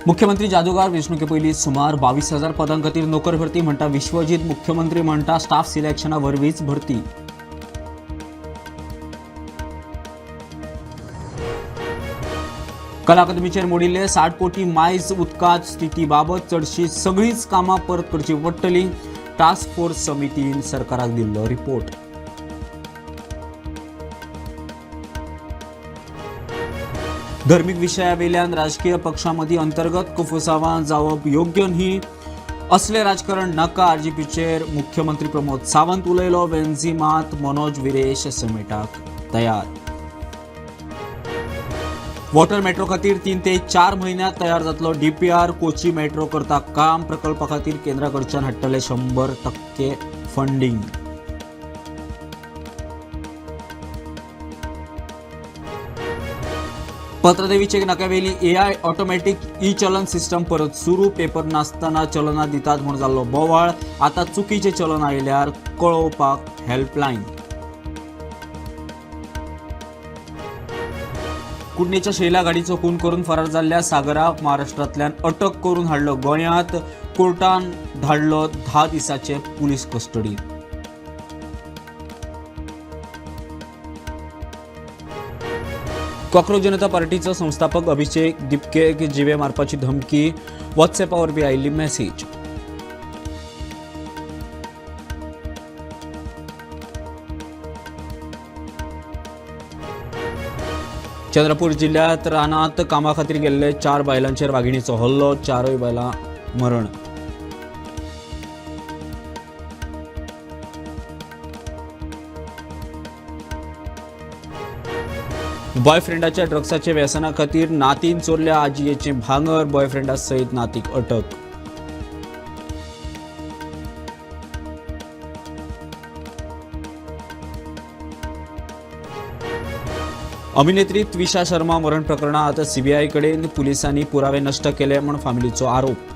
मुख्यमंत्री जादूगार वेंचणुके पयलीं सुमार 22,000 पदां खातीर नोकर भरती म्हणटा विश्वजीत. मुख्यमंत्री म्हणटा स्टाफ सिलेक्शना वरवींच भरती. कला अकादमीचेर मोडिल्ले 60 कोटी मायज उदकांत स्थिती बाबत चडशी सगळींच कामां परत करची पडटली. टास्क फोर्स समितीन सरकाराक दिल्लो रिपोर्ट. धर्मीक विशयावेल्यान राजकीय पक्षामदीं अंतर्गत कोफुसावां जावप योग्य न्ही, असलें राजकारण नाका. आरजीपीचेर मुख्यमंत्री प्रमोद सावंत उलयलो. वेन्झी मात मनोज विरेश समिटाक तयार. वॉटर मेट्रो खातीर 3 ते 4 म्हयन्यांत तयार जातलो डीपीआर. कोची मेट्रो करता काम. प्रकल्पा खातीर केंद्रा कडच्यान हाडटले 100% फंडींग. पत्रदेवीचे नाक्यावेली एआय ऑटोमॅटिक ई चलन सिस्टम परत सुरू. पेपर नासतना चलनां दितात म्हूण जाल्लो बोवाळ. आतां चुकीचें चलन आयल्यार कळोवपाक हेल्पलायन. कुडणेच्या शैला गाडीचो खून करून फरार जाल्ल्या सागराक महाराष्ट्रांतल्यान अटक करून हाडलो गोंयांत. कोर्टान धाडलो 10 दिसाचे पुलीस कस्टडीत. कॉकरोच जनता पार्टीचो संस्थापक अभिषेक दिपकेक जिवे मारपाची धमकी. व्हॉट्सएपा वरवीं आयिल्ली मॅसेज. चंद्रपूर जिल्ह्यात रानात कामा खातीर गेल्ले 4 बायलांचेर वागिणीचो हल्लो. 4 बायलां मरण. बॉयफ्रेंडाच्या ड्रग्साच्या व्यसना खातीर नातीन चोरल्या आजयेचें भांगर. बॉयफ्रेंडा सयत नातीक अटक. अभिनेत्री त्विशा शर्मा मरण प्रकरणात सीबीआय कडेन पुलिसांनी पुरावे नश्ट केले म्हूण फामिलीचो आरोप.